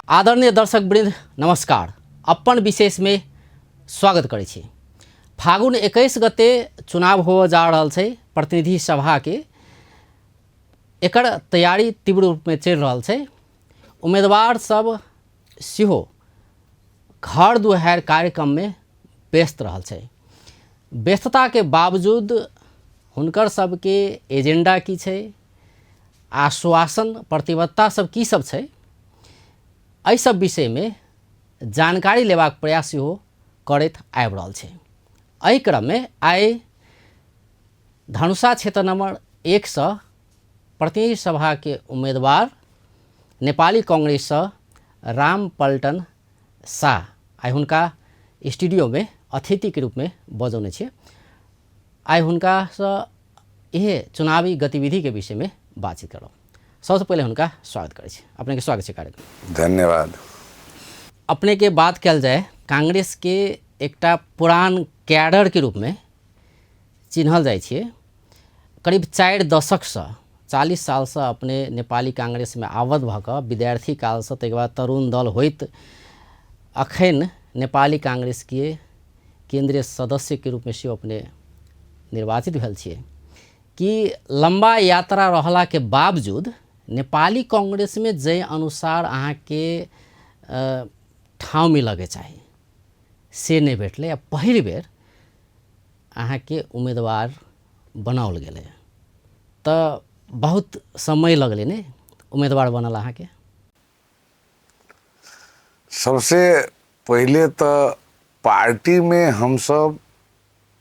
आदरणीय दर्शक वृंद नमस्कार। अपन विशेष में स्वागत करै छी। फागुन 21 गते चुनाव होबऽ जा रहल छै प्रतिनिधि सभा के। एकर तैयारी तीव्र रूप में चलि रहल छै। उम्मीदवार सब सेहो घर दुआरि कार्यक्रम में व्यस्त रहल छै। व्यस्तता के बावजूद हुनकर सबके एजेंडा की छै, आश्वासन प्रतिबद्धता सब की सब छै, एहि सब विषयमे जानकारी लेबाक प्रयास सेहो करैत आबि रहल छै। एहि क्रममे आइ धनुषा क्षेत्र नंबर 1सँ प्रतिनिधि सभाके उम्मीदवार नेपाली कांग्रेससँ राम पल्टन शाह आइ हुनका स्टूडियोमे अतिथिके रूपमे बजौने छियै। आइ हुनकासँ इहे चुनावी गतिविधिके विषयमे बातचीत करब। सबसँ पहिले हुनका स्वागत करै छी। अपनेके स्वागत छै कार्यक्रम। धन्यवाद। अपनेके बात कयल जाय, कांग्रेसके एकटा पुरान कैडरके रूपमे चिन्हल जाइ छियै। करीब 4 दशकसँ 40 सालसँ अपने नेपाली कांग्रेसमे आबद्ध भऽ कऽ विद्यार्थी कालसँ ताहिके बाद तरुण दल होइत अखन नेपाली कांग्रेसके केन्द्रीय सदस्यके रूपमे सेहो अपने निर्वाचित भेल छियै। कि लम्बा यात्रा रहलाके बावजूद नेपाली कांग्रेसमे जाहि अनुसार अहाँके ठाउँ मिलऽके चाही से नहि भेटलै आ पहिल बेर अहाँके उम्मीदवार बनाओल गेलै, तऽ बहुत समय लगलै ने उम्मीदवार बनल अहाँके? सबसे पहिले तऽ पार्टीमे हमसब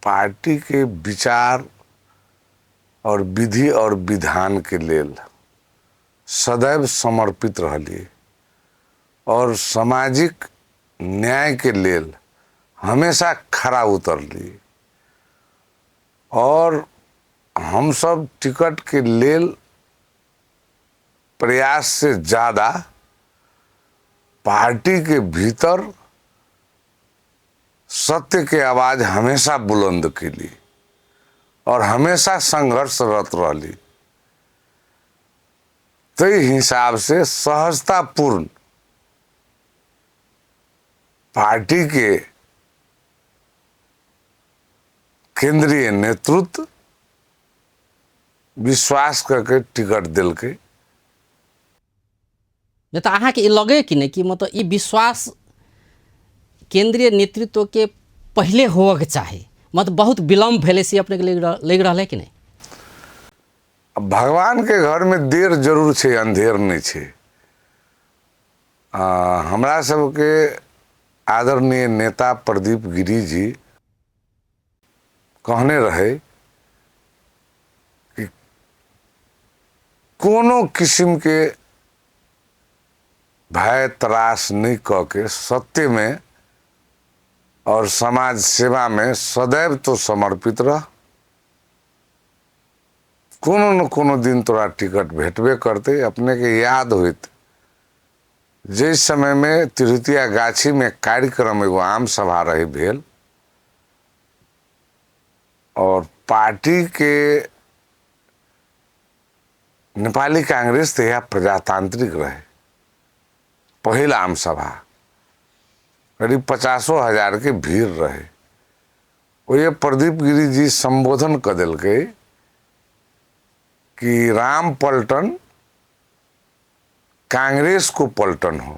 पार्टीके विचार और विधि और विधानके लेल सदैव समर्पित रहलियै और सामाजिक न्यायके लेल हमेशा खरा उतरलियै और हमसब टिकटके लेल प्रयास से ज़्यादा पार्टी के भीतर सत्य के आवाज़ हमेशा बुलंद केली और हमेशा संघर्षरत रहली। ताहि हिसाब से सहजतापूर्ण पार्टी के केंद्रीय नेतृत्व विश्वास करके टिकट देलकै। नहि तऽ अहाँके ई लगै कि नहि कि मतलब ई विश्वास केंद्रीय नेतृत्वके पहिले होबऽके चाही, मतलब बहुत विलम्ब भेलै से अपनेके लागि रहल है कि नहि? भगवान के घर में देर जरूर छै, अंधेर नहि छै। हमरा सबके आदरणीय नेता प्रदीप गिरी जी कहने रहे कि कोनो किस्म के भय त्रास नहीं कऽ के सत्य में और समाज सेवा में सदैव तो समर्पित रह, कोनो न कोनो दिन तोरा टिकट भेटबे करते। अपने के याद होइत जाहि समय में तिरहुतिया गाछी में कार्यक्रम एगो आम सभा रही भेल और पार्टी के नेपाली कांग्रेस तहिया प्रजातांत्रिक रहे, पहिल आम सभा करीब 50,000 के भीड़ रहे। ओहि प्रदीप गिरी जी संबोधन कऽ देलकै कि राम पलटन कांग्रेस को पलटन हो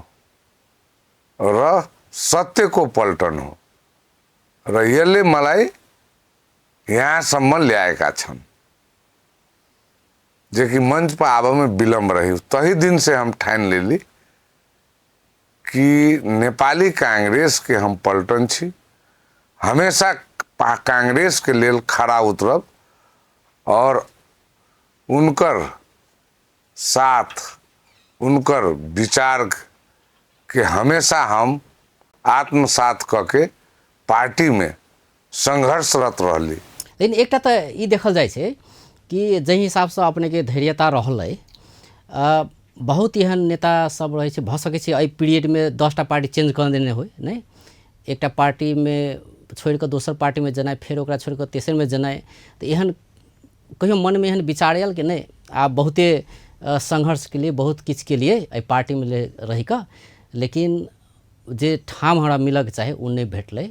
र सत्य को पलटन हो र यसले मलाई यहाँसम्म ल्याएका छन्, जे कि मंच पर आबऽ में विलम्ब रही। तही दिन से हम ठानि लेली कि नेपाली कांग्रेस के हम पलटन छी, हमेशा कांग्रेस के लेल खरा उतरब और उनकर साथ उनकर विचार के हमेशा हम आत्मसात कऽ के पार्टी में संघर्षरत रहली। लेकिन एकटा तऽ ई देखल जाइ छै कि जाहि हिसाबसँ अपनेके धैर्यता रहलै, बहुत एहन नेता सब रहै छै, भऽ सकै छै एहि पीरियडमे 10टा पार्टी चेंज कऽ देने होइ, नहि एकटा पार्टीमे छोड़ि कऽ दोसर पार्टीमे जेनाइ, फेर ओकरा छोड़ि कऽ तेसरमे जेनाइ, तऽ एहन कहियो मनमे एहन विचार आयल कि नहि आब बहुते संघर्षके लिए बहुत किछुके लिए एहि पार्टीमे रहि कऽ लेकिन जे ठाम हमरा मिलऽके चाही ओ नहि भेटलै,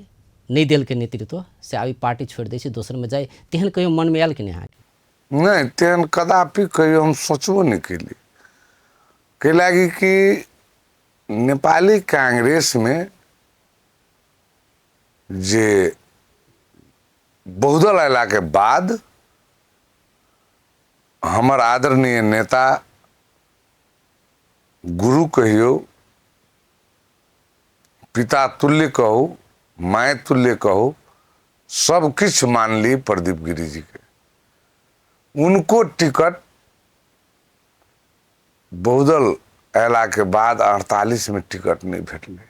नहि देलकै नेतृत्व, से आब ई पार्टी छोड़ि दै छी, दोसरमे जाइ, तेहन कहियो मनमे आयल कि नहि अहाँके? नहि, तेहन कदापि कहियो हम सोचबो नहि केली। कै लागी कि नेपाली कांग्रेसमे जे बहुदल अयलाके बाद हमर आदरणीय नेता गुरु कहियौ, पिता तुल्य कहू, माय तुल्य कहू, सब किछु मानली प्रदीप गिरी जी के। उनको टिकट बहुदल अयलाके बाद 48 में टिकट नहि भेटलै।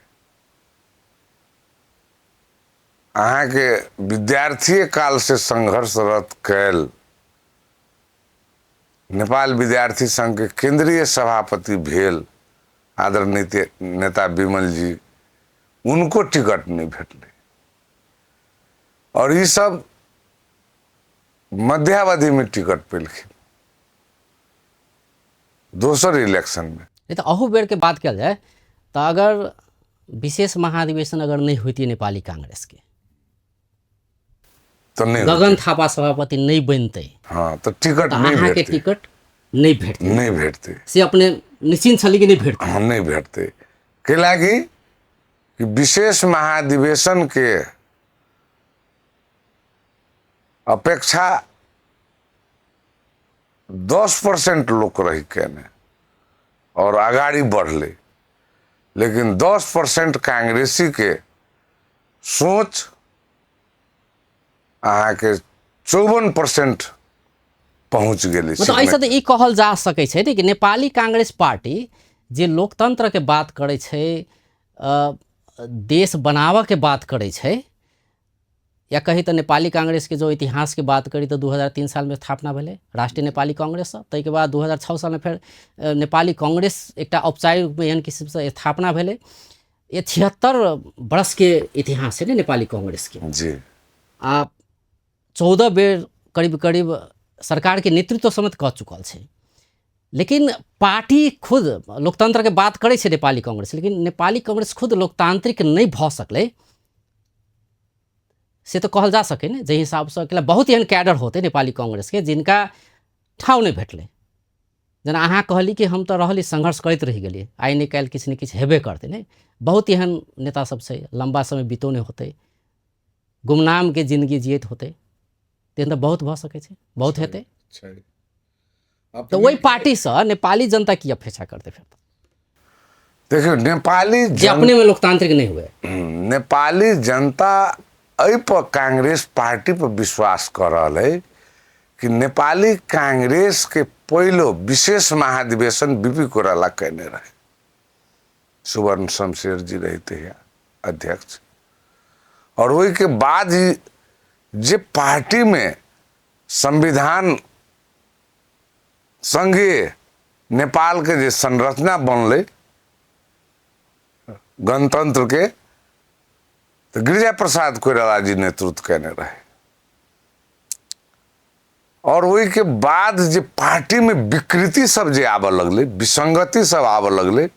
अहाँके विद्यार्थीए कालसँ संघर्षरत कयल नेपाल विद्यार्थी संघके केंद्रीय सभापति भेल आदरणीय नेता विमल जी, उनको टिकट नहीं भेटलै। और ई सब मध्यावधि में टिकट पेलखिन दोसर इलेक्शन में। नहीं तो अहू बेर के बात कयल जाय तो अगर विशेष महाधिवेशन अगर नहीं होती नेपाली कांग्रेस के तो नहीं गगन थापा सभापति नहीं बनते, हाँ, तो टिकट नहीं अहाँके भेटते। टिकट नहीं भेटते। नहीं भेटते। से अपने निश्चिंत छली कि नहीं भेटते? हाँ, नहीं भेटते। के लागी कि विशेष महाधिवेशन के अपेक्षा 10% लोग रही केने और अगाड़ी बढ़ले, लेकिन 10% कांग्रेसी के सोच अहाँके 54% पहुँच गेलै। मतलब ऐसा तऽ ई कहल जा सकै छै ने कि नेपाली कांग्रेस पार्टी जे लोकतंत्र के बात करै छै, देश बनाबऽ के बात करै छै, या कही तऽ नेपाली कांग्रेस के जो इतिहास के बात करी तऽ 2003 साल में स्थापना भेलै राष्ट्रीय नेपाली कांग्रेस, ताहिके बाद 2006 साल में फेर नेपाली कांग्रेस एकटा औपचारिक रूपमे एहन किसिमसँ स्थापना भेलै। ये 76 वर्ष के इतिहास है ने नेपाली कांग्रेस के जी। आ 14 बेर करीब करीब सरकार के नेतृत्व समेत कऽ चुकल छै, लेकिन पार्टी खुद लोकतंत्र के बात करै छै नेपाली कांग्रेस, लेकिन नेपाली कांग्रेस खुद लोकतांत्रिक नहि भऽ सकलै से तऽ कहल जा सकै ने। जाहि हिसाबसँ अकेला बहुत एहन कैडर होतै नेपाली कांग्रेस के जिनका ठाउँ नहि भेटलै। जेना अहाँ कहली कि हम तऽ रहली संघर्ष करैत रहि गेलियै, आइ नहि काल्हि किछु ने किछु हेबे करतै ने। बहुत एहन नेता सब छै लम्बा समय बितौने होतै, गुमनाम के जिंदगी जियैत होतै, तेहन तऽ बहुत भऽ सकै छै, बहुत हेतै। तऽ ओहि पार्टीसँ नेपाली जनता की अपेक्षा करतै फेर? देखियौ, नेपाली जे अपने में लोकतांत्रिक नहीं हुए। नेपाली जनता एहि पर कांग्रेस पार्टी पर विश्वास कर रहल है कि नेपाली कांग्रेस के पहिलो विशेष महाधिवेशन बीपी कोइराला केने रहे, सुवर्ण शमशेर जी रहते हैं अध्यक्ष, और वही के बाद ही जे पार्टी में संविधान संघीय नेपाल के जे संरचना बनलै गणतंत्र के, तो गिरिजा प्रसाद कोइराला जी नेतृत्व केने रहे। और वही के बाद जे पार्टी में विकृति सब जे आबऽ लगलै, विसंगति सब आबऽ लगलै,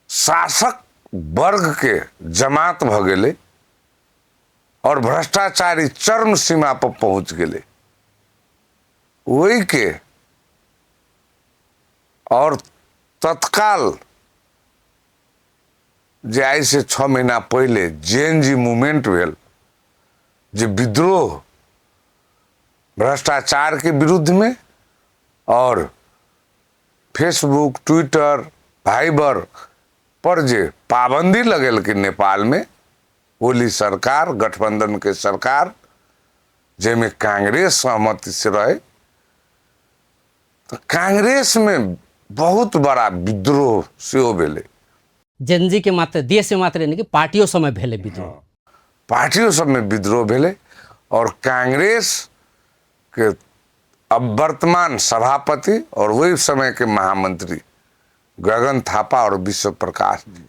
शासक वर्ग के जमात भऽ गेलै और भ्रष्टाचारी चरम सीमा पर पहुंच गेलै। वही के और तत्काल जे आइ से 6 महीना पहले जेएनजी मूवमेंट भेल, जे विद्रोह भ्रष्टाचार के विरुद्ध में और फेसबुक ट्विटर भाइबर पर जे पाबंदी लगेलकै नेपाल में ओली सरकार, गठबंधन के सरकार, जाहिमे कांग्रेस सहमति से रहे, तो कांग्रेस में बहुत बड़ा विद्रोह सेहो भेलै। जेनजी के मात्र देश में मात्र नहीं कि पार्टियों सब में भेलै विद्रोह। हाँ, पार्टियों सब में विद्रोह भेलै और कांग्रेस के अब वर्तमान सभापति और वही समय के महामंत्री गगन थापा और विश्व प्रकाश जी,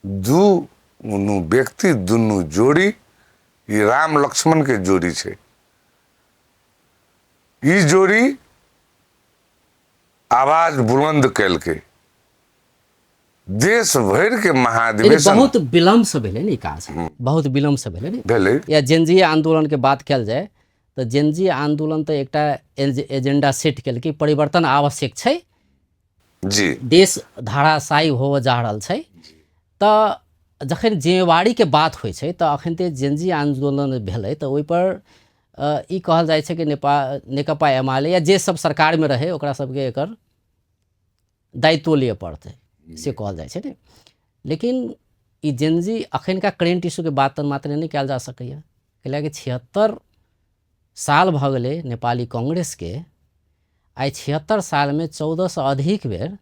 दुनू व्यक्ति दुनू जोड़ी, ई राम लक्ष्मण के जोड़ी छै। ई जोड़ी आवाज बुलंद केलकै देश भरि के महाधिवेशन बहुत विलम्ब से भेलै ने ई काज, बहुत विलम्ब से भेलै ने भेलै। या जेनजी आंदोलन के बात कयल जाय तऽ जेनजी आंदोलन तऽ एकटा एजेंडा सेट केलकै, परिवर्तन आवश्यक छै जी, देश धाराशायी होबऽ जा रहल छै। तऽ जखन जिम्मेवारीके बात होइ छै तऽ अखन ते जेनजी आन्दोलन भेलै तऽ ओहिपर ई कहल जाइ छै कि नेकपा एमाले या जे सब सरकारमे रहै ओकरा सबके एकर दायित्व लिअ पड़तै, से कहल जाइ छै ने। लेकिन ई जेनजी अखनका करेंट इशूके बात तऽ मात्र नहि कयल जा सकैए, कैलाकि 76 साल भऽ गेलै नेपाली कांग्रेसके। आइ 76 सालमे 14 सँ अधिक बेर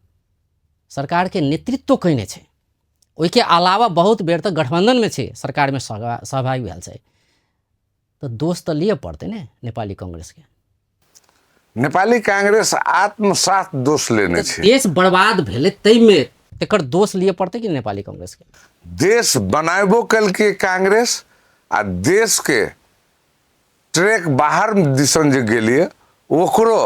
सरकारके नेतृत्व कयने छै, ओहिके अलावा बहुत बेर तऽ गठबन्धनमे छै, सरकारमे सहभागी भेल छै, तऽ दोष तऽ लिअ पड़तै ने नेपाली कांग्रेसके। नेपाली कांग्रेस आत्मसात दोष लेने छै। देश बर्बाद भेलै ताहिमे तकर दोष लिअ पड़तै कि नेपाली कांग्रेसके? देश बनाबो केलकै कांग्रेस आ देशके ट्रैक बाहर दिसन जे गेलियै ओकरो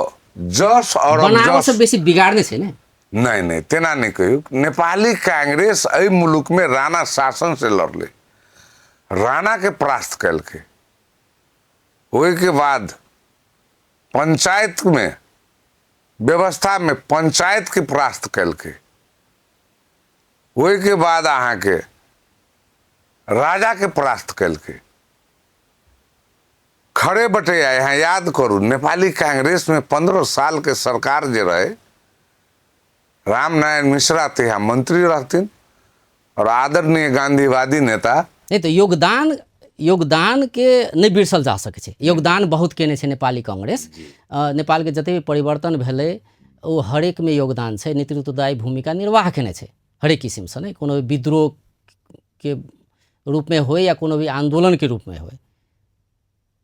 जस और बनाबऽ से बेसी बिगाड़ने छै ने। नहि नहि, तेना नहि कहियौ। नेपाली कांग्रेस एहि मुलुकमे राणा शासन से लड़लै, राणा के परास्त केलकै। ओहिके बाद पंचायत में व्यवस्था में पंचायत के परास्त केलकै। ओहिके बाद अहाँके राजा के परास्त केलकै। खड़े बटैया यहाँ याद करू, नेपाली कांग्रेस में 15 साल के सरकार जे रहे, रामनारायण मिश्रा तो यहाँ मंत्री रहथिन और आदरणीय गांधीवादी नेता। नहीं तो योगदान के नहीं बिरसल जा सकै छै। योगदान बहुत केने छै नेपाली कांग्रेस। नेपाल के जते भी परिवर्तन भेलै ओ हरेक में योगदान छै, नेतृत्वदायी भूमिका निर्वाह केने छै हरेक किसिमसँ, ने कोनो विद्रोह के रूप में होय या कोनो भी आंदोलन के रूप में होय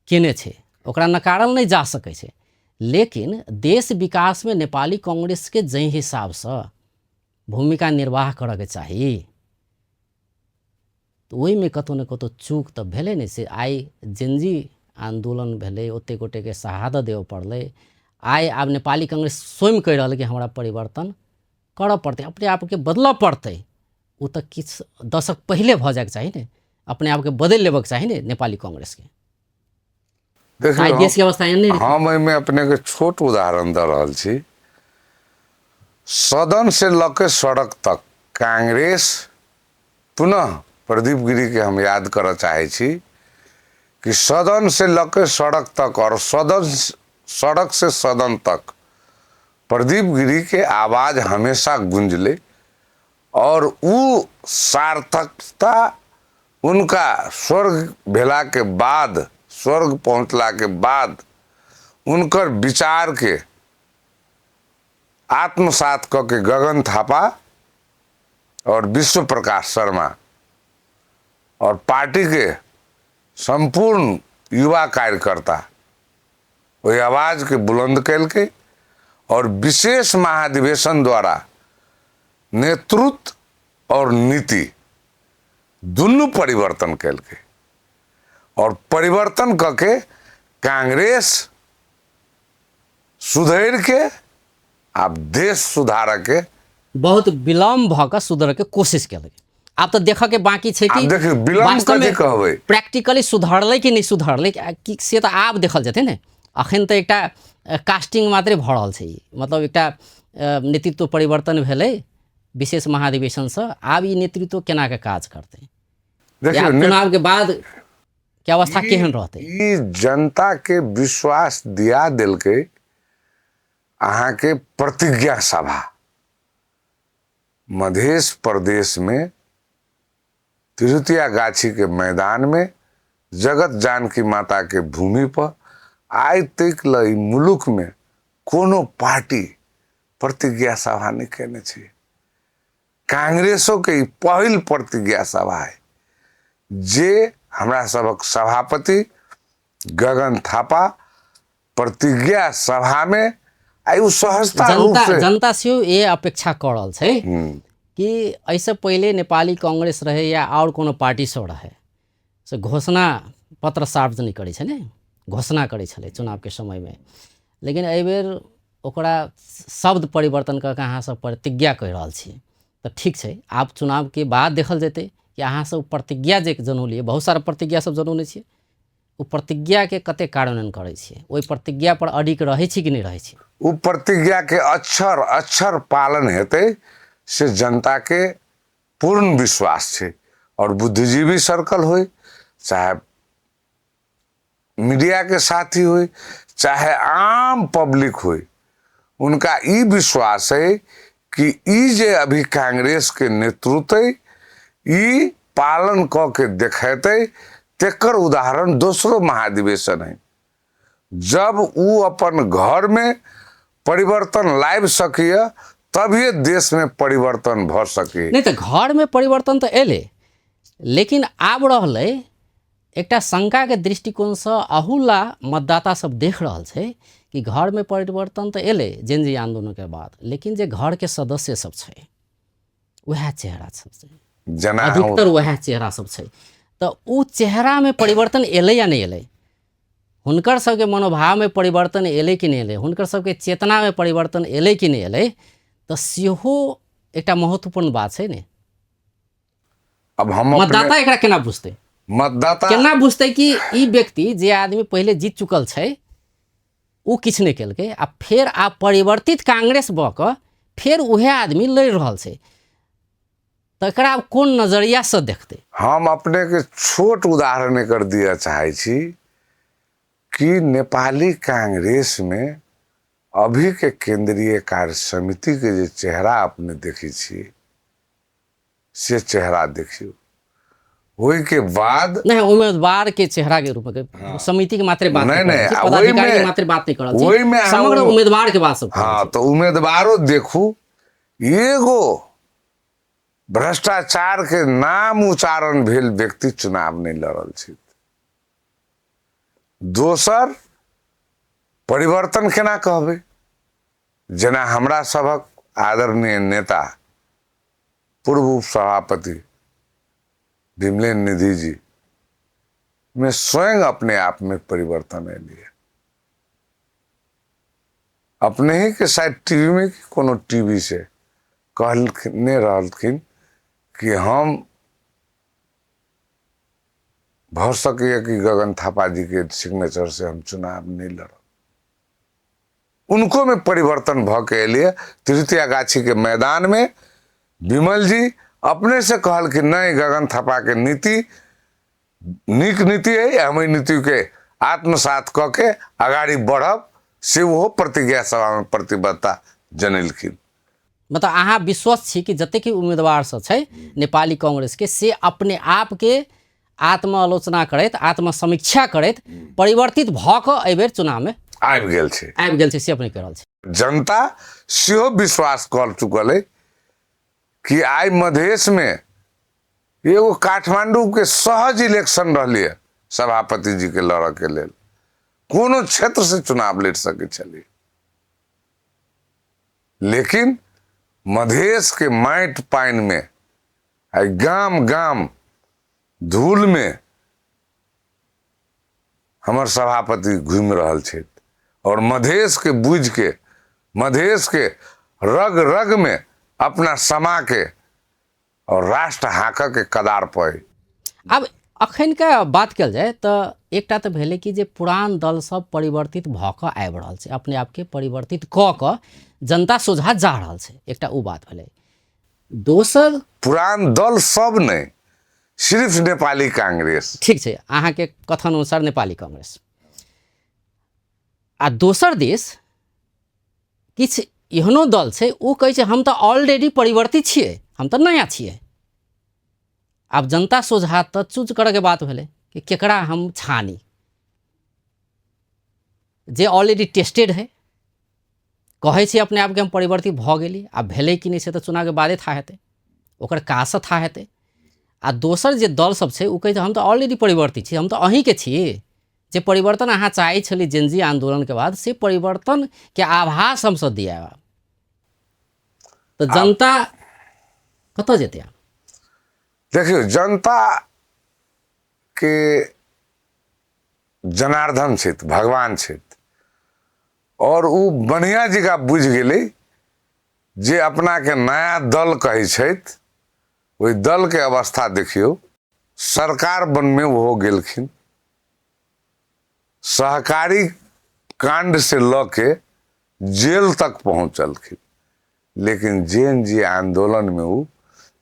केने छै, ओकरा नकारल नहि जा सकै छै। लेकिन देश विकास में नेपाली कांग्रेस के जाहि हिसाबसँ भूमिका निर्वाह करऽके चाही तऽ ओहिमे कतहु ने कतहु चूक तऽ भेलै ने। से आइ जेनजी आन्दोलन भेलै, ओतेक गोटेके शहादत देबऽ पड़लै। आइ आब नेपाली कांग्रेस स्वयं कहि रहल कि हमरा परिवर्तन करऽ पड़तै, अपने आपके बदलऽ पड़तै। ओ तऽ किछु दशक पहिले भऽ जायके चाही ने, अपने आपके बदलि लेबऽके चाही ने नेपाली कांग्रेसके। देखियौ, देश के अवस्था एहन नहि। हम एहिमे अपनेके छोट उदाहरण दऽ रहल छी। सदन से लऽ के सड़क तक कांग्रेस, पुनः प्रदीप गिरी के हम याद करऽ चाहै छी कि सदन से लऽ के सड़क तक और सदन सड़क से सदन तक प्रदीप गिरी के आवाज हमेशा गूंजले और उ सार्थकता उनका स्वर्ग भेला के बाद, स्वर्ग पहुँचला के बाद उनकर विचार के आत्मसात कऽ के गगन थापा और विश्व प्रकाश शर्मा और पार्टी के संपूर्ण युवा कार्यकर्ता ओहि आवाज के बुलंद केलकै और विशेष महाधिवेशन द्वारा नेतृत्व और नीति दुनू परिवर्तन केलकै और परिवर्तन कऽ के कांग्रेस सुधरि के आब देश सुधारऽ के बहुत विलम्ब भऽ कऽ सुधरऽ के कोशिश केलकै। आब तऽ देखऽ के बाकी छै कि आब देखियौ, विलम्ब वास्तवमे कथी कहबै? प्रैक्टिकली सुधरलै कि नहि सुधरलै कि से तऽ आब देखल जेतै ने। अखन तऽ एकटा कास्टिंग मात्रे भऽ रहल छै ई, मतलब एकटा नेतृत्व परिवर्तन भेलै विशेष महाधिवेशनसँ। आब ई नेतृत्व केना के काज करतै? देखियौ, चुनाव के बाद के अवस्था केहन रहतै? ई जनता के विश्वास दिया देलकै अहाँके प्रतिज्ञा सभा मधेश प्रदेश में तिरुतिया गाछी के मैदान में जगत जानकी माता के भूमि पर आइ तक ल ई मुलुक में कोनो पार्टी प्रतिज्ञा सभा नहीं केने छै। कांग्रेसो के ई पहिल प्रतिज्ञा सभा है जे हमरा सबक सभापति गगन थापा प्रतिज्ञा सभा में आइ ओ सहजता रूप से जनता सेहो ये अपेक्षा कऽ रहल छै कि एहिसँ पहिले नेपाली कांग्रेस रहे या आओर कोनो पार्टी सब रहे से घोषणा पत्र सार्वजनिक करै छै ने, घोषणा करै छलै चुनावके समयमे। लेकिन एहिबेर ओकरा शब्द परिवर्तन कऽ के अहाँ सब प्रतिज्ञा कहि रहल छी, तऽ ठीक छै, आब चुनावके बाद देखल जेतै कि अहाँ सब प्रतिज्ञा जे जनौलियै, बहुत सारा प्रतिज्ञा सब जनौने छियै, ओ प्रतिज्ञाके कतेक कार्यान्वयन करै छियै, ओहि प्रतिज्ञा पर अडिग रहै छी कि नहि रहै छी। ओ प्रतिज्ञाके अक्षर अक्षर पालन हेतै से जनताके पूर्ण विश्वास छै। और बुद्धिजीवी सर्कल होय, चाहे मीडिया के साथी होय, चाहे आम पब्लिक होय, उनका ई विश्वास है कि ई जे अभी कांग्रेस के नेतृत्व है ई पालन क के देखेतै, तेकर उदाहरण दोसरो महाधिवेशन है। जब उ अपन घर में परिवर्तन लाबि सकैए तभिए देश में परिवर्तन भ सके। नहीं तो घर में परिवर्तन तो एले, लेकिन आब रहलै एकटा शंका के दृष्टिकोणसँ अहुला मतदाता सब देख रहल छै कि घर में परिवर्तन तो एले जेनजी आंदोलन के बाद, लेकिन जे घर के सदस्य सब छै वएह चेहरा सब छै, जेना अधिकतर वएह चेहरा सब छै, तऽ ओ चेहरा में परिवर्तन एलै या नहि एलै, हुनकर सबके मनोभाव में परिवर्तन एलै कि नहि एलै, हुनकर सबके चेतना में परिवर्तन एलै कि नहि एलै, तऽ सेहो एकटा महत्वपूर्ण बात छै ने। अब हम मतदाता एकरा केना बुझतै, मतदाता केना बुझतै कि ई व्यक्ति जे आदमी पहिले जीत चुकल छै ओ किछु नहि केलकै आ फेर आब परिवर्तित कांग्रेस भऽ कऽ फेर उएह आदमी लड़ि रहल छै, तकरा आब कोन नजरियासँ देखतै। हम अपनेके छोट उदाहरण एकर दिअ चाहै छी कि नेपाली कांग्रेसमे अभीके केंद्रीय कार्य समितिके जे चेहरा अपने देखै छी से चेहरा देखियौ, ओहिके बाद नहीं उम्मीदवार के चेहरा के रूप में, हाँ। समिति के मात्रे बात नहीं नहीं, पदाधिकारी के मात्रे बात नहीं करल, ओहिमे समग्र उम्मीदवार के बात सब। हाँ, तो उम्मीदवारो देखू, एगो भ्रष्टाचार के नाम उच्चारण भेल व्यक्ति चुनाव नहीं लड़ल छै। दोसर परिवर्तन केना कहबै, जेना हमरा सभक आदरणीय नेता पूर्व उपसभापति विमलेन निधि जी में स्वयं अपने आप में परिवर्तन एलिए। अपने ही के शायद टीवी में कि कोनो टीवी से कहने रहलखिन कि हम भऽ सकैए कि गगन थापा जी के सिग्नेचर से हम चुनाव नहीं लड़ब। उनको में परिवर्तन भ के एलिए। तृतीया गाछी के मैदान में विमल जी अपने से कहल कि नहीं, गगन थापा के नीति नीक नीति है, हम नीति के आत्मसात क के अगाड़ी बढ़ब, से वो प्रतिज्ञा सभा में प्रतिबद्धता जनलखिन। मतलब अहाँ विश्वस्त छी कि जतेक उम्मीदवार सब छै नेपाली कांग्रेस के, से अपने आप के आत्मालोचना करैत आत्मसमीक्षा करैत परिवर्तित भऽ कऽ एहिबेर चुनावमे आबि गेल छै, आबि गेल छै, से अपने कहि रहल छी। जनता सेहो विश्वास कऽ चुकल है कि आइ मधेशमे एगो काठमांडू के सहज इलेक्शन रहलियै सभापति जी के लड़ऽ के लेल, कोनो क्षेत्र से चुनाव लड़ि सकै छलियै, लेकिन मधेश के माटि पानि में आइ गाम गाम धूल में हमर सभापति घूमि रहल छथि और मधेश के बुझि के मधेश के रग रग में अपना समा के और राष्ट्र हाँकऽ के कदार पर। आब अखनका बात कयल जाय तऽ एकटा तऽ भेलै कि जे पुरान दल सब परिवर्तित भऽ कऽ आबि रहल छै, अपने आपके परिवर्तित कऽ कऽ जनता सोझा जा रहल छै, एकटा ओ बात भेलै। दोसर पुरान दल सब नहि, सिर्फ नेपाली कांग्रेस। ठीक छै, अहाँके कथन अनुसार नेपाली कांग्रेस। आ दोसर दिस किछु एहनो दल छै ओ कहै छै हम तऽ ऑलरेडी परिवर्तित छियै, हम तऽ नया छियै। आब जनता सोझा तऽ चूज करऽके बात भेलै कि केकरा हम छानी, जे ऑलरेडी टेस्टेड है, कहै छै अपने आपके हम परिवर्तित भऽ गेली, आब भेलै कि नहि से तऽ चुनावके बादे था हेतै, ओकर काजसँ था हेतै। आ दोसर जे दल सब छै ओ कहै छै हम तऽ ऑलरेडी परिवर्तित छी, हम तऽ अहीँके छी, जे परिवर्तन अहाँ चाहै छली जेनजी आंदोलनके बाद से परिवर्तनके आभास हमसब दियाएब। तऽ जनता कतऽ जेतै आब? देखियौ, जनता के जनार्दन छथि, भगवान छथि, और ओ बढ़िया जगह बुझि गेलै जे अपनाके नया दल कहै छथि, ओहि दलके अवस्था देखियौ। सरकार बनमे ओहो गेलखिन, सहकारी कांड से लऽ के जेल तक पहुँचलखिन, लेकिन जेन जी आंदोलन में ओ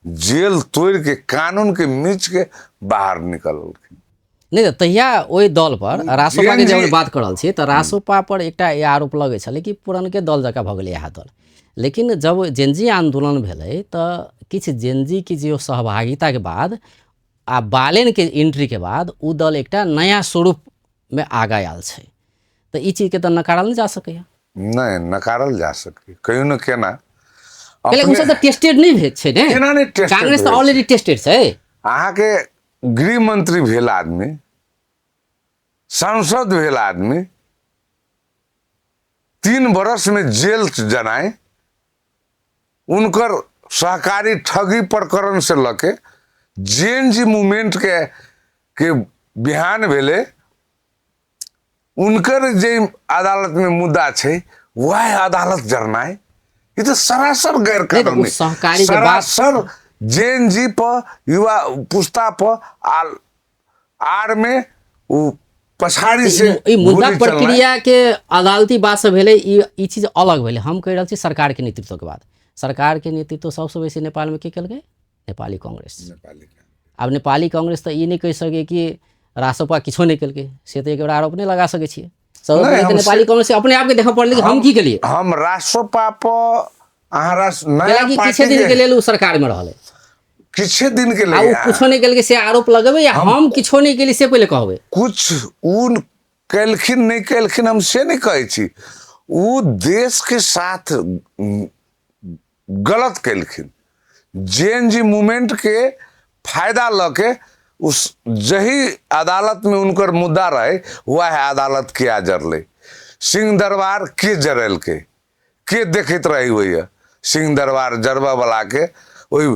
जेल तोड़ के कानून के मीच के बाहर निकललखिन। नहि तऽ तहिया ओहि दल पर रासोपा के जब बात कर रहल छी तऽ रासोपा पर एकटा ई आरोप लगै छलै कि पुरनके दल जकाँ भऽ गेलै इएह दल। लेकिन जब जेनजी आंदोलन भेलै तऽ किछु जेनजी के जे सहभागिताके बाद आ बालेनके एंट्रीके बाद ओ दल एकटा नया स्वरूपमे आगाँ आयल छै, तऽ ई चीजके तऽ नकारल नहि जा सकैए। नहि नकारल जा सकै, कहियो ने केना। ओ सब तऽ टेस्टेड नहि भेल छै ने, केना नहि टेस्टेड? कांग्रेस तऽ ऑलरेडी टेस्टेड छै। अहाँके गृह मंत्री भेल आदमी, सांसद भेल आदमी, 3 बरस में जेल जनाए, उनकर सहकारी ठगी प्रकरण से लके जेन जी मूवमेंट के बिहान भेले, उनकर जे अदालत में मुद्दा छै वह अदालत जरनाए, ई तऽ सरासर गैर कानूनी, सरासर जेन जी पर युवा पुस्ता पर आर में ओ पछाड़ी से ई मुद्दा प्रक्रिया के अदालती बात से भेलै, ई चीज अलग भेलै। हम कहि रहल छी सरकार के नेतृत्व के बात। सरकार के नेतृत्व सबसँ बेसी नेपाल में के केलकै? नेपाली कांग्रेस। आब नेपाली कांग्रेस तऽ ई नहि कहि सकै कि रासोपा किछो नहि केलकै, से तऽ एक बेर आरोप नहि लगा सकै छियै। सब नेपाली कांग्रेस अपने आप के देखऽ पड़लै हम की केलियै। हम रासोपा पर अहाँ नया किछे दिन के लेल ओ सरकार में रहलै, किछे दिन के लेल ओ कुछो नहि केलकै से आरोप लगेबै, या हम किछो नहि केलियै से पहिले कहबै? कुछ ओ केलखिन नहि केलखिन हम से नहि कहै छी, ओ देश के साथ गलत केलखिन। जेएन जी मूवमेंट के फायदा लऽ के उस जही अदालत में उनकर मुद्दा रहे वह अदालत किया जरलै, सिंह दरबार के जरेलकै, के देखैत रही होइए सिंह दरबार जरबा वाला के। ओहि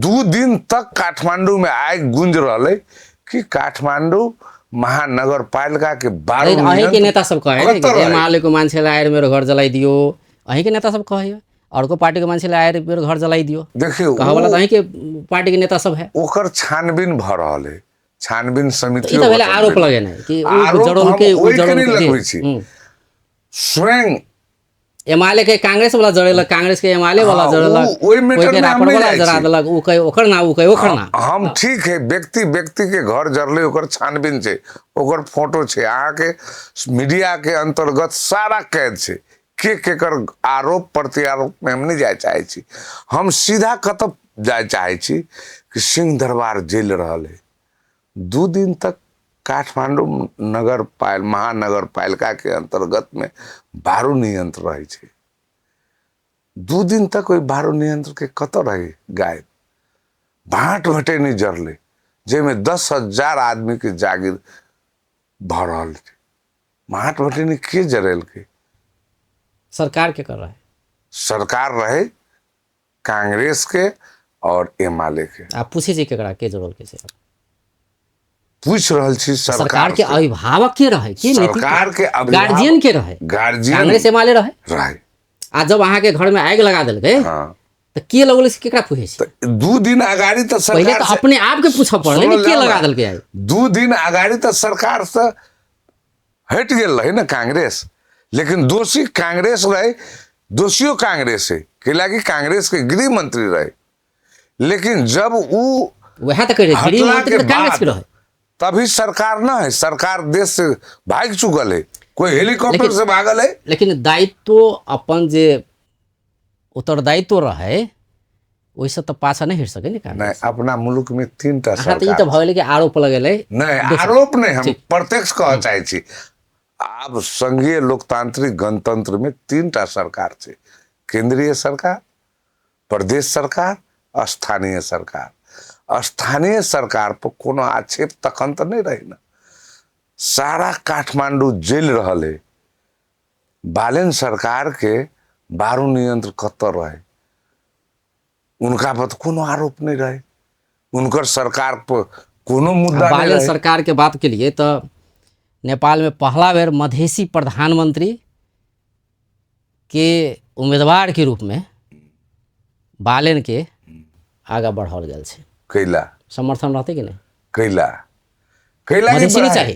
2 दिन तक काठमांडू में आगि गूंज रहलै कि काठमांडू महानगर पालिका के बारू अहीं के नेता सब कहे एमाले को मान्छेलाई आएर मेरो घर जलाइदियो, अहीं के नेता सब कहे, अर्को पार्टी के मान्छेलाई आएर मेरो घर जलाइदियो। देखियौ, कहवला तऽ अहीं के पार्टी के नेता सब है। ओकर छानबीन भऽ रहल है, छानबीन समिति ई तऽ भेलै आरोप लगेनाइ कि ओ जड़ोल के ओ जड़ोल के स्वयं एमाले के कांग्रेस वाला जड़ेलक, कांग्रेस के एमाले वाला जड़ेलक, ओहि मैटर में हम वाला जरा देलक, उ कहे ओकर ना, उ कहे ओकर ना। हम ठीक है, व्यक्ति व्यक्ति के घर जरले ओकर छानबीन छै, ओकर फोटो छै, अहाँ के मीडिया के अंतर्गत सारा कैद छै, के केकर आरोप प्रत्यारोप में हम नहीं जाए चाहे छी। हम सीधा कतऽ जाए चाहे छी कि सिंह दरबार जलि रहल है। 2 दिन तक काठमांडू नगर महानगर पालिका के अंतर्गत में बारू नियंत्र रहे छै। 2 दिन तक ओहि बारू नियंत्र के कतऽ रहे गायब, भाट भटे नहीं जरले, जाहिमे 10,000 आदमी के जागीर भऽ रहल छै। भाट भटेनी के जरेलकै? सरकार के कर रहे, सरकार रहे कांग्रेस के और एमाले के। आ पूछे छी केकरा के जरल के छै? पूछ रहल छी सरकार के अभिभावक के रहे, के सरकार के गार्जियन के रहे? गार्जियन कांग्रेस एमाले रहे रहे। आ जब अहाँ के घर में आगि लगा देलकै, हाँ, तऽ के लगौले से केकरा पूछे छी? 2 दिन अगाड़ी तऽ पहिले सरकार तऽ अपने आप के पूछऽ पड़लै ने, के लगा देलकै आगि? 2 दिन अगाड़ी तऽ सरकार से हटि गेल रहे ने कांग्रेस, लेकिन दोषी कांग्रेस रहे, दोषियो कांग्रेस है, कैलाकि कांग्रेस के गृह मंत्री रहे। लेकिन जब उ वएह तऽ कहि रहे, गृह मंत्री तऽ कांग्रेस के रहे, तभी सरकार न है, सरकार देश से भागि चुकल है, कोई हेलीकॉप्टर से भागल है। लेकिन दायित्व अपन जे उत्तरदायित्व रहे ओहिसँ तऽ पाछा नहि हटि सकै ने कांग्रेस। नहि, अपना मुल्क में 3 टा अहाँ तऽ ई तऽ भऽ गेलै कि आरोप लगेलै। नहि, आरोप नहि, हम प्रत्यक्ष कहऽ चाहै छी। आब संघीय लोकतांत्रिक गणतंत्र में 3 टा सरकार छै, केंद्रीय सरकार, प्रदेश सरकार, स्थानीय सरकार। स्थानीय सरकार पर कोनो आक्षेप तखन तऽ नहि रहे ने। सारा काठमांडू जलि रहल है, बालेन सरकार के बारू नियंत्र कतऽ रहे, उनका पर कोनो आरोप नहीं रहे, उनकर सरकार पर कोनो मुद्दा नहीं बालेन रहे। सरकार के बात के लिए तो नेपाल में पहला बेर मधेसी प्रधानमंत्री के उम्मीदवार के रूप में बालेनके आगाँ बढ़ाओल गेल छै। कैला समर्थन रहतै कि नहि? कैला कैला मधेसी नहि चाही?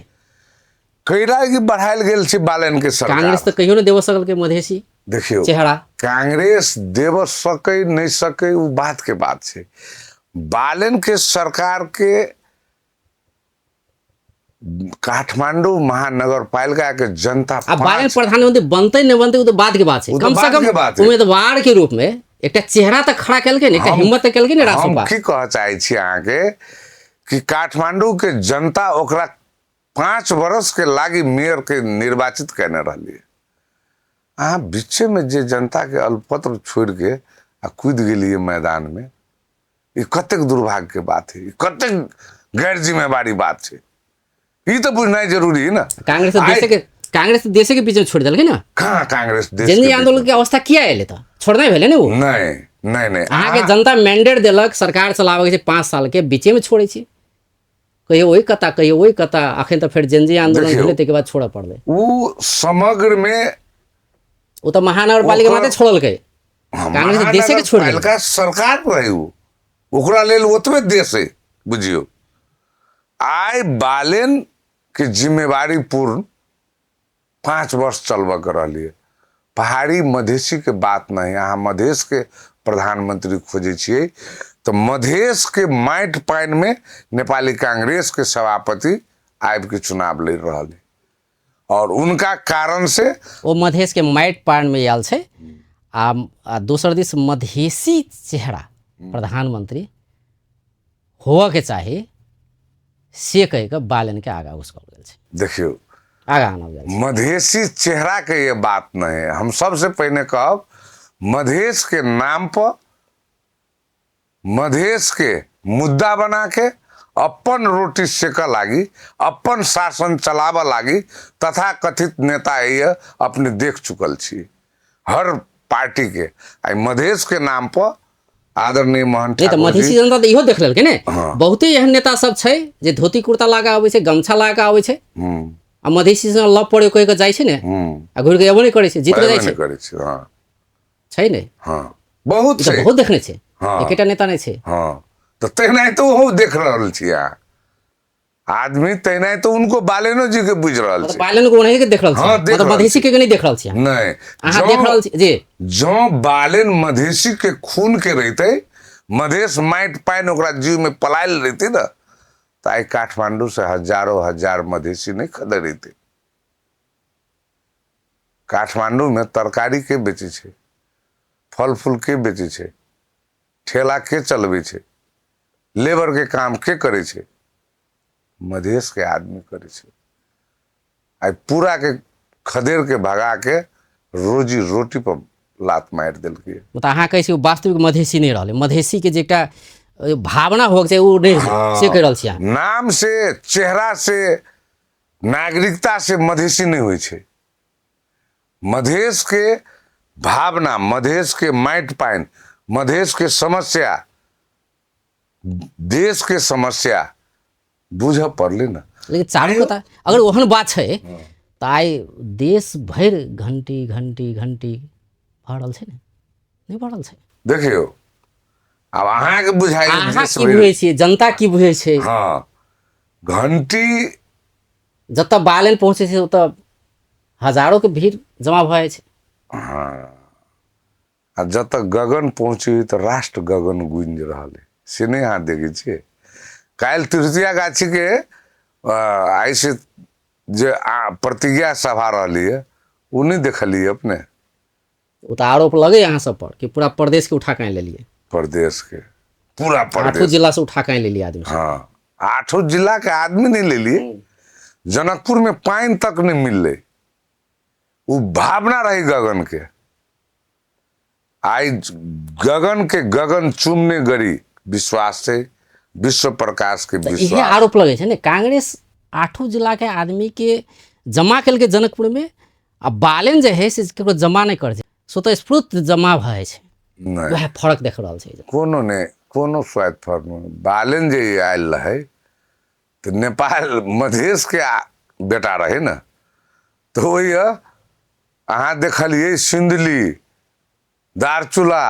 कैला की बढ़ायल गेल छै बालेन के सरकार। कांग्रेस तऽ कहियो नहि देबऽ सकलकै मधेसी देखियौ, चेहरा। कांग्रेस देबऽ सकै नहि सकै ओ बात के बात छै। बालेन के सरकार के काठमांडू महानगरपालिका के जनता आ बालेन प्रधानमंत्री बनतै नहि बनतै ओ तऽ बाद के बात छै, ओ तऽ कम से बाद कम के बात छै। उम्मीदवार के रूप में एकटा चेहरा तऽ खड़ा केलकै ने, एकटा हिम्मत तऽ केलकै ने हम रासोपा। की कहऽ चाहै छी अहाँके कि काठमांडू के जनता ओकरा 5 वर्ष के लागी मेयर के निर्वाचित केने रहलियै। अहाँ बीचे में जे जनता के अल्पत्र छोड़ के आ कूद गेलियै मैदान में, ई कतेक दुर्भाग्य के बात है, ई कतेक गैर जिम्मेवारी बात छै, ई तऽ बुझनाइ जरूरी है ना। कांग्रेस तऽ देशे के, कांग्रेस तऽ देशे के बीच में छोड़ देलकै ना। कहाँ कांग्रेस देश जेनजी के आंदोलन के अवस्था किया एलै तऽ छोड़नाइ भेलै ने ओ? नहीं, नहीं, नहीं। अहाँके जनता मैंडेट देलक सरकार चलाबे के छै 5 साल के, बीचे में छोड़ै छी, कहियो ओहि कता कहियो ओहि कता। अखन तऽ फेर जेनजी आंदोलन देखियौ। भेलै, ताहिके बाद छोड़ऽ पड़लै। ओ समग्र में ओ तऽ महानगरपालिका ओकर मात्र छोड़लकै, हाँ, कांग्रेस तऽ देशे के छोड़ देलकै। महानगरपालिका सरकार रहे ओ, ओकरा लेल ओतबे देश है बुझियौ। आइ बालेन के जिम्मेवारी पूर्ण 5 वर्ष चलबऽ के रहलियै। पहाड़ी मधेसी के बात नहीं, अहाँ मधेश के प्रधानमंत्री खोजै छियै तऽ मधेश के माटि पानि में नेपाली कांग्रेस के सभापति आबि के चुनाव लड़ि रहल है और उनका कारण से ओ मधेश के माटि पानि में आयल छै। आ दोसर दिस मधेसी चेहरा प्रधानमंत्री होअ के चाही से कहि कऽ बालेन के आगाँ उसकल गेल छै। देखियौ, आगाँ आनल गेल छै। मधेसी चेहरा के ये बात नहीं है। हम सबसे पहिने कहब मधेश के नाम पर मधेश के मुद्दा बना के अपन रोटी सेकऽ लागी, अपन शासन चलाबऽ लागी तथा कथित नेता ये अपने देख चुकल छी हर पार्टी के। आई मधेश के नाम पर आदरणीय मोहन नहीं तऽ ठाकुर मधेसी जी जनता तऽ इहो देख लेलकै ने। हाँ। बहुते एहन नेता सब छै जे धोती कुर्ता लगा आबै छै, गमछा लगा आबै छै, आ मधेसी से लव पड़े कहि कऽ जाइ छै ने, आ घुरि कऽ एबो नहि करै छै, जीत कऽ जाइ एबे छै। नहि करै छै, हाँ। छै ने? हाँ, बहुत ई तऽ छै। बहुत देखने छै, हाँ। एकेटा नेता नहि छै। हाँ, तऽ तेनाहि तऽ ओहो देख रहल छी अहाँ आदमी, तेनाहि तऽ उनको बालेनो जी के बुझि रहल मतलब छै। बालेन को ओनाही के देख रहल छी। हाँ, देख मतलब रहल मधेसी छी। के नहि देख रहल छी अहाँ। नहीं, अहाँ देख रहल छी जी। जँ बालेन मधेसी के खून के रहितै, मधेस माटि पानि ओकरा जीव में पलायल रहितै ने, तऽ आइ काठमांडू से हजारो हजार मधेसी नहि खदरितै। काठमांडू में तरकारी के बेचै छै, फल फूल के बेचै छै, ठेला के चलबै छै, लेबर के काम के करै छै, मधेश के आदमी करै छै। आइ पूरा के खदेड़ के भगा के रोजी रोटी पर लात मारि देलकै। मतलब अहाँ कहै छी ओ वास्तविक मधेसी नहि रहलै, मधेसी के जे एकटा भावना होके चाही ओ नहि हाँ। से कहि रहल छी अहाँ। नाम से, चेहरा से, नागरिकता से मधेसी नहि होइ छै। मधेश के भावना, मधेश के माटि पानि, मधेश के समस्या, देश के समस्या बुझऽ पड़लै ने। लेकिन चारू कता अगर ओहन बात छै तऽ आइ देश भरि घंटी घंटी घंटी भऽ रहल छै ने, नहि भऽ रहल छै? देखियौ, आब अहाँके बुझाइ अहाँ देश की भरि बुझै छियै, जनता की बुझै छै? हाँ, घंटी जतऽ बालेन पहुँचै छै ओतऽ हजारों के भीड़ जमा भऽ जाइ छै। हाँ, आ जतऽ गगन पहुँची तऽ राष्ट्र गगन गूंजि रहल है, से नहि अहाँ देखै छियै? काल्हि तृतीया गाछी के आइ से जे प्रतिज्ञा सभा रहली है, ओ नहि देखलियै अपने? ओ तऽ आरोप लगे अहाँ सब पर कि पूरा प्रदेश के उठा के आनि लेलियै। प्रदेश के पूरा आठों प्रदेश जिला से उठा के आनि लेलियै आदमी सब। हाँ, आठों जिला के आदमी नहीं लेलियै। जनकपुर में पानि तक नहीं मिललै। ओ भावना रही गगन के। आइ गगन के गगन चूमने गरी विश्वास छै, विश्व प्रकाश के तऽ इहे विश्वास। आरोप लगै छै ने, कांग्रेस आठों जिला के आदमी के जमा केलकै जनकपुर में, आ बालेन जे है से केकरो जमा नहि करै छै, स्वतःस्फूर्त जमा भऽ जाइ छै। नहि। वएह फर्क देख रहल छै। कोनो नहि, कोनो स्वाद फर्क नहि। बालेन जे आयल रहै तऽ नेपाल मधेश के बेटा रहै ने, तऽ ओहि अहाँ देखलियै सिंधुली, दारचूला,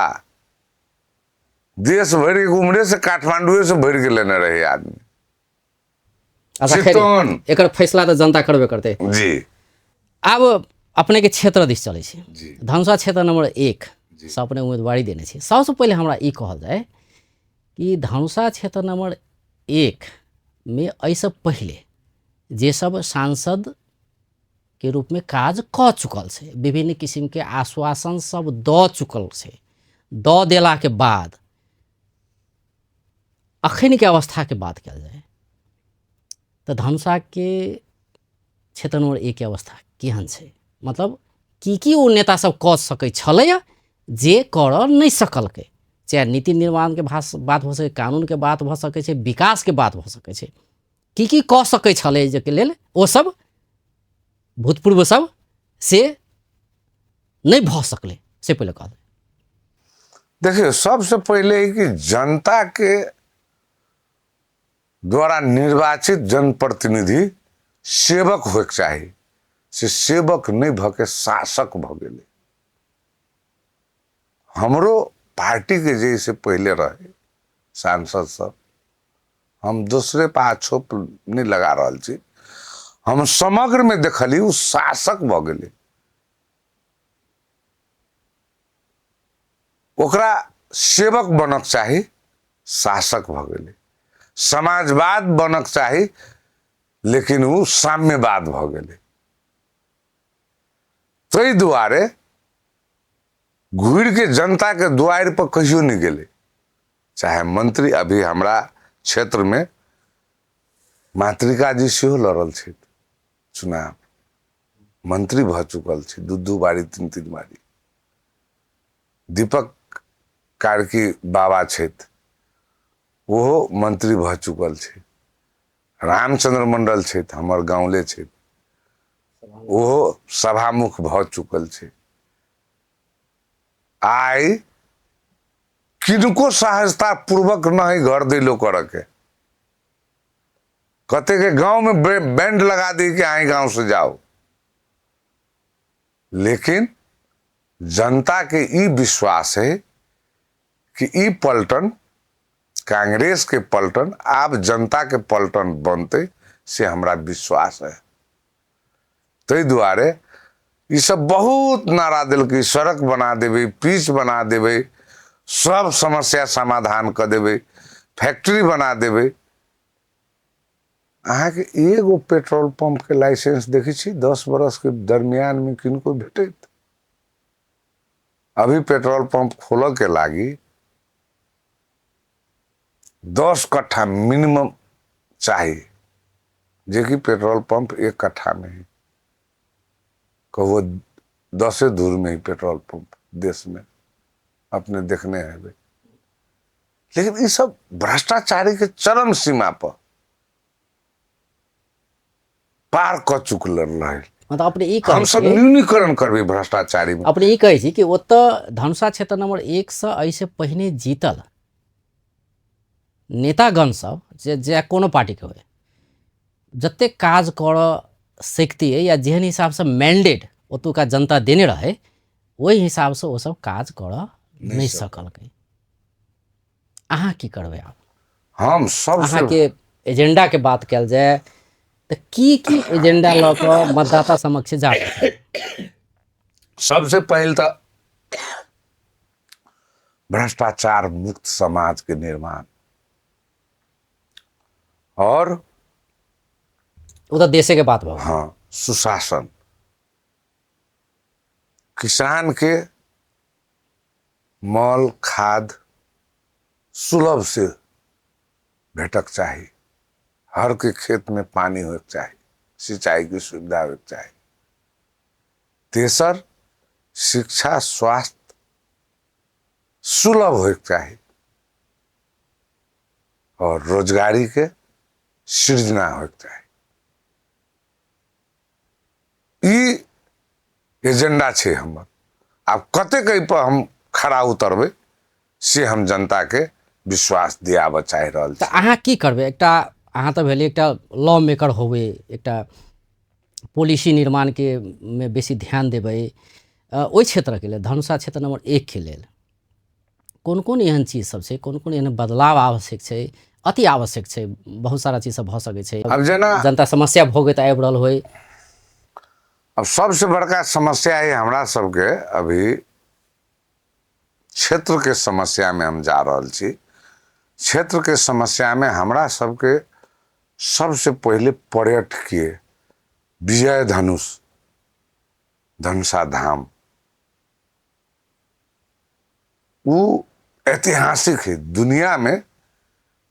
देश भरि के उम्हरे से काठमांडुए से भरि के लेने रहे आदमी। अच्छा, खैर, चितवन। एकर फैसला तऽ जनता करबे करतै। जी। आब अपने के क्षेत्र दिस चलै छी। जी। धनुषा क्षेत्र नंबर 1 जी। से अपने उम्मीदवारी देने छी। सबसँ पहिले हमरा ई कहल जाय कि धनुषा क्षेत्र नंबर 1 में एहिसँ पहिले जे सब सांसद के रूप में काज कऽ चुकल छै, विभिन्न किसिम के आश्वासन सब दऽ चुकल छै, दऽ देला के बाद अखन के अवस्था के बात कयल जाय तऽ धनुषा के क्षेत्र नंबर 1 के अवस्था केहन छै? मतलब की की ओ नेता सब कऽ सकै छलैया जे करऽ नहि सकलकै? चाहे नीति निर्माण के बात भऽ सकै, कानून के बात भऽ सकै छै, विकास के बात भऽ सकै छै, की की कऽ सकै छलै जाहिके लेल ओ सब भूतपूर्व सब से नहि भऽ सकलै, से पहिले कहल। देखियौ, सबसे पहिले कि जनता के द्वारा निर्वाचित जनप्रतिनिधि सेवक होइके चाही, से सेवक नहि भऽ के शासक भऽ गेलै। हमरो पार्टीके जे से पहिले रहे सांसद सब, हम दोसरे पर आक्षेप नहि लगा रहल छी, हम समग्रमे देखली ओ शासक भऽ गेलै। ओकरा सेवक बनक चाही, शासक भऽ गेलै। समाजवाद बनक चाही, लेकिन ओ साम्यवाद भऽ गेलै। ताहि दुआरे घुरि के जनता के दुआरि पर कहियो नहि गेलै। चाहे मंत्री, अभी हमरा क्षेत्र में मातृका जी सेहो लड़ल छथि चुनाव, मंत्री भऽ चुकल छै 2-2 बारी 3-3 बारी। दीपक कार्की बाबा छथि, ओहो मंत्री भऽ चुकल छै। रामचंद्र मंडल छथि, हमर गाँवले छथि, ओहो सभामुख भऽ चुकल छै। आइ किनको सहजता पूर्वक नहीं घर दैलो करऽ के, कते के गांव में बैंड लगा दी कि आई गांव से जाओ, लेकिन जनता के ई विश्वास है कि ई पलटन, कांग्रेस के पलटन आब जनता के पलटन बनते, से हमरा विश्वास है। ताहि दुआरे ई सब बहुत नारा देलकै, सड़क बना देबै, पिच बना देबै, सब समस्या समाधान कऽ देबै, फैक्ट्री बना देबै। अहाँके एगो पेट्रोल पंप के लाइसेंस देखै छी 10 बरस के दरमियान में किनको भेटैत? अभी पेट्रोल पंप खोलऽ के लागी 10 कट्ठा मिनिमम चाही, जेकि पेट्रोल पंप 1 कट्ठा में है, कहो 10 दूर में ही पेट्रोल पंप देश में अपने देखने हेबै। लेकिन ई सब भ्रष्टाचारी के चरम सीमा पर पार कऽ चुकल रहे। मतलब अपने ई कहै हम सब छियै- न्यूनीकरण करबै भ्रष्टाचारी में। अपने ई कहै छी कि ओतऽ धनुषा क्षेत्र नंबर 1 से एहिसँ पहिने जीतल नेतागण सब जे कोनो पार्टीके होइ, जतेक काज करऽ सकतियै या जेहन हिसाबसँ मैंडेट ओतुका जनता देने रहै, ओहि हिसाबसँ ओ सब काज करऽ नहि सकलकै। अहाँ की करबै आब? हम सबसँ अहाँके एजेंडा के बात कयल जाय तऽ की की एजेंडा लऽ कऽ मतदाता समक्ष जा सकैत? सबसे पहिल तऽ भ्रष्टाचार मुक्त समाज के निर्माण, और ओ तऽ देशे के बात भऽ गेल। हाँ, सुशासन, किसान के मल खाद सुलभ से भेटक चाही, हर के खेत में पानी होइके चाही, सिंचाई के सुविधा होइके चाही। तेसर, शिक्षा स्वास्थ्य सुलभ होइके चाही और रोजगारी के सृजना होइके चाही। ई एजेंडा छै हमर। आब कतेक एहि पर हम खरा उतरबै से हम जनता के विश्वास दियाबऽ चाहि रहल छी। तऽ अहाँ की करबै? एकटा अहाँ तऽ भेलियै एकटा लॉ मेकर होबै, एकटा पॉलिसी निर्माण के मे बेसी ध्यान देबै, ओहि क्षेत्रके लेल, धनुषा क्षेत्र नंबर 1 के लेल कोन कोन एहन चीज सब छै, कोन कोन एहन बदलाव आवश्यक छै, अति आवश्यक छै, बहुत सारा चीज सब भऽ सकै छै। आब जेना जनता समस्या भोगैत आबि रहल होइ। अब सबसे बड़का समस्या है हमरा सबके अभी क्षेत्र के समस्या में हम जा रहल छी। क्षेत्र के समस्या में हमरा सबके सबसे पहिले पर्यटकीय विजय धनुष, धनुषा धाम, ओ ऐतिहासिक है। दुनिया में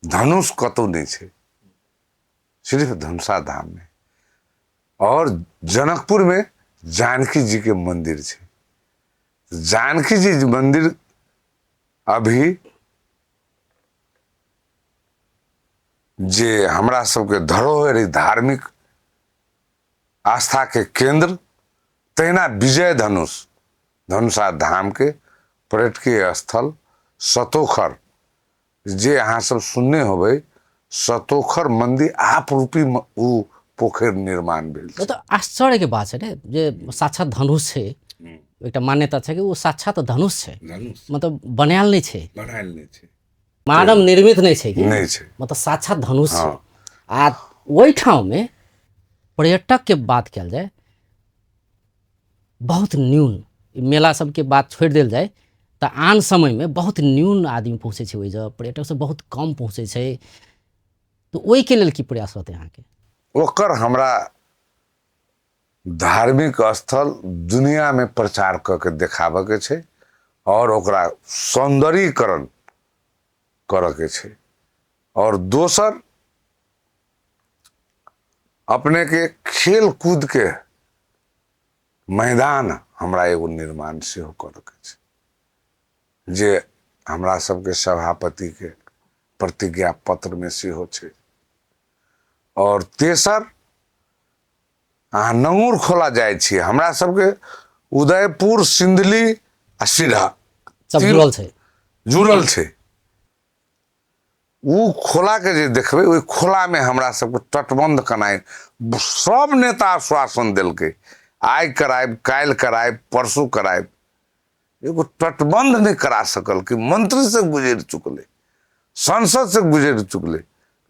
धनुष कतौ नहीं छै, सिर्फ धनुषा धाम में। और जनकपुर में जानकी जी के मंदिर छै। जानकी जी मंदिर अभी जे हमरा सबके धरोहर है, धार्मिक आस्था के केंद्र, तहिना विजय धनुष धनुषा धाम के पर्यटकीय स्थल सतोखर, जे अहाँ सब सुनने होबै, सतोखर मंदिर आप रूपी उ पोखरि निर्माण भेल छै। ओ तऽ आश्चर्य के बात छै ने जे साक्षात धनुष छै, एकटा मान्यता छै कि ओ साक्षात धनुष छै, मतलब बनायल नहि छै, बनायल नहि छै, मानव निर्मित नहि छै, नहि छै, मतलब साक्षात धनुष छै। आ ओहि ठाममे पर्यटक के बात कयल जाय बहुत न्यून, मेला सबके बात छोड़ि देल जाय तऽ आन समयमे बहुत न्यून आदमी पहुँचै छै ओहि जगह, पर्यटक सब बहुत कम पहुँचै छै। तऽ ओहिके लेल की प्रयास रहतै अहाँके? ओकर हमरा धार्मिक स्थल दुनियामे प्रचार कऽ के देखाबऽके छै और ओकरा सौंदर्यीकरण करऽके छै। और दोसर अपने के खेल कूद के मैदान हमरा एगो निर्माण सेहो करऽके छै, जे हमरा सबके सभापति के प्रतिज्ञा पत्र में सेहो छै। और तेसर, अहाँ नंगूर खोला जाइ छी, हमरा सबके उदयपुर, सिंधली आ सिरहा सब जुड़ल छै, जुड़ल छै। ओ खोला के जे देखबै, ओहि खोला में हमरा सबके तटबंध कनाइ सब नेता आश्वासन देलकै, आइ करायब, काल्हि करायब, परसू करायब, एगो तटबंध नहि करा सकल। कि मंत्री से गुजरि चुकलै, संसद से गुजरि चुकलै,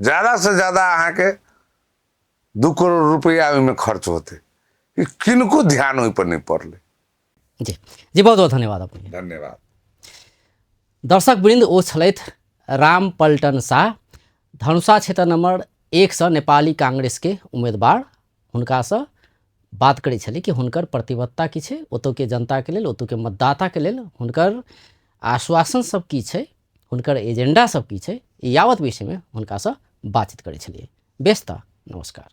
ज्यादा से ज्यादा अहाँके 2 करोड़ रुपया ओहिमे खर्च होतै, ई किनको ध्यान ओहि पर नहि पड़लै। जी जी, बहुत बहुत धन्यवाद अपने। धन्यवाद। दर्शक वृंद, ओ छलथि राम पल्टन शाह, धनुषा क्षेत्र नंबर 1 से नेपाली कांग्रेस के उम्मीदवार। हुनकासँ बात करै छली कि हुनकर प्रतिबद्धता की छै ओतौके जनताके लेल, ओतौके मतदाताके लेल, हुनकर आश्वासन सब की छै, हुनकर एजेंडा सब की छै, यावत विषयमे हुनकासँ बातचीत करै छलियै। बेस तऽ नमस्कार।